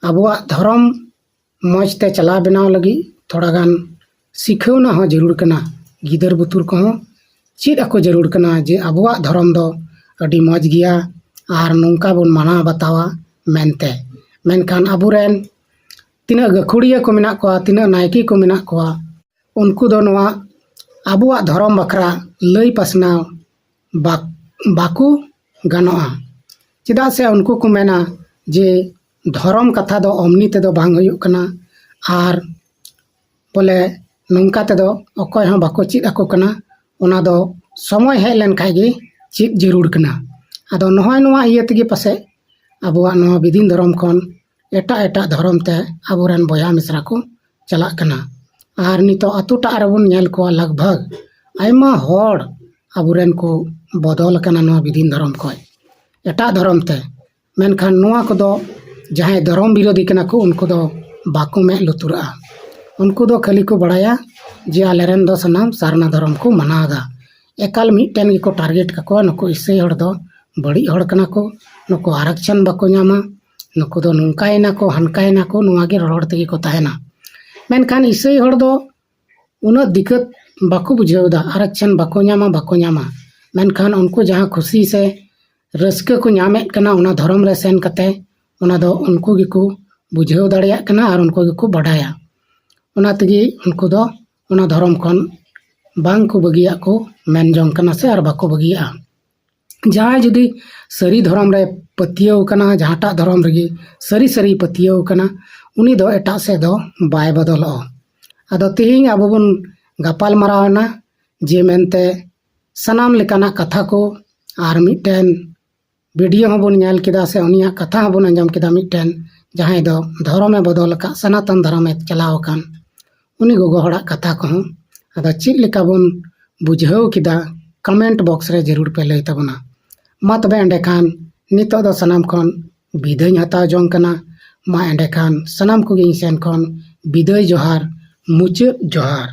ᱟᱵᱚᱣᱟᱜ ᱫᱷᱚᱨᱚᱢ ᱢᱚᱡᱽ ᱛᱮ ᱪᱟᱞᱟᱣ ᱵᱮᱱᱟᱣ ᱞᱟᱹᱜᱤᱫ ᱛᱷᱚᱲᱟ ᱜᱟᱱ ᱥᱤᱠᱷᱟᱹᱣᱱᱟ ᱦᱚᱸ ᱡᱟᱹᱨᱩᱲ ᱠᱟᱱᱟ᱾ ᱜᱤᱫᱟᱹᱨ ᱵᱩᱛᱩᱨ ᱠᱚᱦᱚᱸ ᱪᱮᱫ ᱟᱠᱚ ᱡᱟᱹᱨᱩᱲ ᱠᱟᱱᱟ ᱡᱮ ᱟᱵᱚᱣᱟᱜ ᱫᱷᱚᱨᱚᱢ ᱫᱚ ᱟᱹᱰᱤ ᱢᱚᱡᱽ ᱜᱮᱭᱟ ᱟᱨ ᱱᱚᱝᱠᱟ ᱵᱚᱱ ᱢᱟᱱᱟᱣ ᱵᱟᱛᱟᱣᱟ ᱢᱮᱱᱛᱮ᱾ ᱢᱮᱱᱠᱷᱟᱱ ᱟᱵᱚᱨᱮᱱ ᱛᱤᱱᱟᱹᱜ ᱜᱟᱹᱠᱷᱩᱲᱤᱭᱟᱹ ᱠᱚ ᱢᱮᱱᱟᱜ ᱠᱚᱣᱟ, ᱛᱤᱱᱟᱹᱜ ᱱᱟᱭᱠᱮ ᱠᱚ ᱢᱮᱱᱟᱜ ᱠᱚᱣᱟ, ᱩᱱᱠᱩ ᱫᱚ ᱱᱚᱣᱟ ᱟᱵᱚᱣᱟᱜ ᱫᱷᱚᱨᱚᱢ ᱵᱟᱠᱷᱨᱟ ᱞᱟᱹᱭ ᱯᱟᱥᱱᱟᱣ ᱵᱟᱠ-, ᱵᱟᱠᱚ ᱜᱟᱱᱚᱜᱼᱟ᱾ ᱪᱮᱫᱟᱜ ᱥᱮ ᱩᱱᱠᱩ ᱠᱚ ᱢᱮᱱᱟ ᱡᱮ ᱫᱷᱚᱨᱚᱢ ᱠᱟᱛᱷᱟ ᱫᱚ ᱚᱢᱱᱤ ᱛᱮᱫᱚ ᱵᱟᱝ ᱦᱩᱭᱩᱜ ᱠᱟᱱᱟ, ᱟᱨ ᱵᱚᱞᱮ ᱱᱚᱝᱠᱟ ᱛᱮᱫᱚ ᱚᱠᱚᱭ ᱦᱚᱸ ᱵᱟᱠᱚ ᱪᱮᱫ ᱟᱠᱚ ᱠᱟᱱᱟ᱾ ᱚᱱᱟ ᱫᱚ ᱥᱚᱢᱚᱭ ᱦᱮᱡ ᱞᱮᱱ ᱠᱷᱟᱡ ᱜᱮ ᱪᱮᱫ ᱡᱟᱹᱨᱩᱲ ᱠᱟᱱᱟ᱾ ᱟᱫᱚ ᱱᱚᱜᱼᱚᱭ ᱱᱚᱣᱟ ᱤᱭᱟᱹ ᱛᱮᱜᱮ ᱯᱟᱥᱮᱡ ᱟᱵᱚᱣᱟᱜ ᱱᱚᱣᱟ ᱵᱤᱫᱤᱱ ᱫᱷᱚᱨᱚᱢ ᱠᱷᱚᱱ ᱮᱴᱟᱜ ᱮᱴᱟᱜ ᱫᱷᱚᱨᱚᱢ ᱛᱮ ᱟᱵᱚᱨᱮᱱ ᱵᱚᱭᱦᱟ ᱢᱤᱥᱨᱟ ᱠᱚ ᱪᱟᱞᱟᱜ ᱠᱟᱱᱟ᱾ ᱟᱨ ᱱᱤᱛᱚᱜ ᱟᱛᱳ ᱴᱟᱜ ᱨᱮᱵᱚᱱ ᱧᱮᱞ ᱠᱚᱣᱟ, ᱞᱟᱜᱽ ᱵᱷᱟᱜᱽ ᱟᱭᱢᱟ ᱦᱚᱲ ᱟᱵᱚᱨᱮᱱ ᱠᱚ ᱵᱚᱫᱚᱞ ᱟᱠᱟᱱᱟ ᱱᱚᱣᱟ ᱵᱤᱫᱤᱱ ᱫᱷᱚᱨᱚᱢ ᱠᱷᱚᱱ ᱮᱴᱟᱜ ᱫᱷᱚᱨᱚᱢ ᱛᱮ᱾ ᱢᱮᱱᱠᱷᱟᱱ ᱱᱚᱣᱟ ᱠᱚᱫᱚ ᱡᱟᱦᱟᱸᱭ ᱫᱷᱚᱨᱚᱢ ᱵᱤᱨᱳᱫᱷᱤ ᱠᱟᱱᱟ ᱠᱚ, ᱩᱱᱠᱩ ᱫᱚ ᱵᱟᱠᱚ ᱢᱮᱫ ᱞᱩᱛᱩᱨᱟᱜᱼᱟ᱾ ᱩᱱᱠᱩ ᱫᱚ ᱠᱷᱟᱹᱞᱤ ᱠᱚ ᱵᱟᱲᱟᱭᱟ ᱡᱮ ᱟᱞᱮᱨᱮᱱ ᱫᱚ ᱥᱟᱱᱟᱢ ᱥᱟᱨᱱᱟ ᱫᱷᱚᱨᱚᱢ ᱠᱚ ᱢᱟᱱᱟᱣ ᱮᱫᱟ᱾ ᱮᱠᱟᱞ ᱢᱤᱫᱴᱮᱱ ᱜᱮᱠᱚ ᱴᱟᱨᱜᱮᱴ ᱠᱟᱠᱚᱣᱟ, ᱱᱩᱠᱩ ᱤᱥᱟᱹᱭ ᱦᱚᱲ ᱫᱚ ᱵᱟᱹᱲᱤᱡ ᱦᱚᱲ ᱠᱟᱱᱟ ᱠᱚ, ᱱᱩᱠᱩ ᱟᱨᱟᱠᱪᱷᱟᱱ ᱵᱟᱠᱚ ᱧᱟᱢᱟ, ᱱᱩᱠᱩ ᱫᱚ ᱱᱚᱝᱠᱟᱭᱮᱱᱟ ᱠᱚ, ᱦᱟᱱᱠᱟᱭᱮᱱᱟ ᱠᱚ, ᱱᱚᱣᱟ ᱜᱮ ᱨᱚᱲ ᱛᱮᱜᱮ ᱠᱚ ᱛᱟᱦᱮᱱᱟ᱾ ᱢᱮᱱᱠᱷᱟᱱ ᱤᱥᱟᱹᱭ ᱦᱚᱲ ᱫᱚ ᱩᱱᱟᱹᱜ ᱫᱤᱠᱠᱟᱹᱛ ᱵᱟᱠᱚ ᱵᱩᱡᱷᱟᱹᱣ ᱮᱫᱟ, ᱟᱨᱟᱠᱪᱷᱟᱱ ᱵᱟᱠᱚ ᱧᱟᱢᱟ, ᱵᱟᱠᱚ ᱧᱟᱢᱟ᱾ ᱢᱮᱱᱠᱷᱟᱱ ᱩᱱᱠᱩ ᱡᱟᱦᱟᱸ ᱠᱷᱩᱥᱤ ᱥᱮ ᱨᱟᱹᱥᱠᱟᱹ ᱠᱚ ᱧᱟᱢᱮᱫ ᱠᱟᱱᱟ ᱚᱱᱟ ᱫᱷᱚᱨᱚᱢ ᱨᱮ ᱥᱮᱱ ᱠᱟᱛᱮ, ᱚᱱᱟ ᱫᱚ ᱩᱱᱠᱩ ᱜᱮᱠᱚ ᱵᱩᱡᱷᱟᱹᱣ ᱫᱟᱲᱮᱭᱟᱜ ᱠᱟᱱᱟ ᱟᱨ ᱩᱱᱠᱩ ᱜᱮᱠᱚ ᱵᱟᱰᱟᱭᱟ᱾ ᱚᱱᱟ ᱛᱮᱜᱮ ᱩᱱᱠᱩ ᱫᱚ ᱚᱱᱟ ᱫᱷᱚᱨᱚᱢ ᱠᱷᱚᱱ ᱵᱟᱝ ᱠᱚ ᱵᱟᱹᱜᱤᱭᱟᱜ ᱠᱚ ᱢᱮᱱ ᱡᱚᱝ ᱠᱟᱱᱟ ᱥᱮ ᱟᱨ ᱵᱟᱠᱚ ᱵᱟᱹᱜᱤᱭᱟᱜᱼᱟ᱾ ᱡᱟᱦᱟᱸᱭ ᱡᱩᱫᱤ ᱥᱟᱹᱨᱤ ᱫᱷᱚᱨᱚᱢ ᱨᱮ ᱯᱟᱹᱛᱭᱟᱹᱣ ᱠᱟᱱᱟ, ᱡᱟᱦᱟᱸᱴᱟᱜ ᱫᱷᱚᱨᱚᱢ ᱨᱮᱜᱮ ᱥᱟᱹᱨᱤ ᱥᱟᱹᱨᱤ ᱯᱟᱹᱛᱭᱟᱹᱣ ᱠᱟᱱᱟ, ᱩᱱᱤ ᱫᱚ ᱮᱴᱟᱜ ᱥᱮᱫ ᱫᱚ ᱵᱟᱭ ᱵᱚᱫᱚᱞᱚᱜᱼᱟ᱾ ᱟᱫᱚ ᱛᱮᱦᱮᱧ ᱟᱵᱚ ᱵᱚᱱ ᱜᱟᱯᱟᱞ ᱢᱟᱨᱟᱣ ᱮᱱᱟ ᱡᱮ ᱢᱮᱱᱛᱮ ᱥᱟᱱᱟᱢ ᱞᱮᱠᱟᱱᱟᱜ ᱠᱟᱛᱷᱟ ᱠᱚ, ᱟᱨ ᱢᱤᱫᱴᱮᱱ ᱵᱷᱤᱰᱤᱭᱳ ᱦᱚᱸᱵᱚᱱ ᱧᱮᱞ ᱠᱮᱫᱟ ᱥᱮ ᱩᱱᱤᱭᱟᱜ ᱠᱟᱛᱷᱟ ᱦᱚᱸᱵᱚᱱ ᱟᱸᱡᱚᱢ ᱠᱮᱫᱟ, ᱢᱤᱫᱴᱮᱱ ᱡᱟᱦᱟᱸᱭ ᱫᱚ ᱫᱷᱚᱨᱚᱢᱮ ᱵᱚᱫᱚᱞ ᱟᱠᱟᱫ, ᱥᱟᱱᱟᱛᱚᱱ ᱫᱷᱚᱨᱚᱢᱮ ᱪᱟᱞᱟᱣ ᱟᱠᱟᱱ, ᱩᱱᱤ ᱜᱚᱜᱚ ᱦᱚᱲᱟᱜ ᱠᱟᱛᱷᱟ ᱠᱚᱦᱚᱸ᱾ ᱟᱫᱚ ᱪᱮᱫ ᱞᱮᱠᱟ ᱵᱚᱱ ᱵᱩᱡᱷᱟᱹᱣ ᱠᱮᱫᱟ, ᱠᱚᱢᱮᱱᱴ ᱵᱚᱠᱥ ᱨᱮ ᱡᱟᱹᱨᱩᱲ ᱯᱮ ᱞᱟᱹᱭ ᱛᱟᱵᱚᱱᱟ᱾ ᱢᱟ ᱛᱚᱵᱮ ᱮᱸᱰᱮᱠᱷᱟᱱ ᱱᱤᱛᱚᱜ ᱫᱚ ᱥᱟᱱᱟᱢ ᱠᱷᱚᱱ ᱵᱤᱫᱟᱹᱭ ᱦᱟᱛᱟᱣ ᱡᱚᱝ ᱠᱟᱱᱟ᱾ ᱢᱟ ᱮᱸᱰᱮᱠᱷᱟᱱ ᱥᱟᱱᱟᱢ ᱠᱚᱜᱮ ᱤᱧ ᱥᱮᱱ ᱠᱷᱚᱱ ᱵᱤᱫᱟᱹᱭ ᱡᱚᱦᱟᱨ, ᱢᱩᱪᱟᱹᱫ ᱡᱚᱦᱟᱨ᱾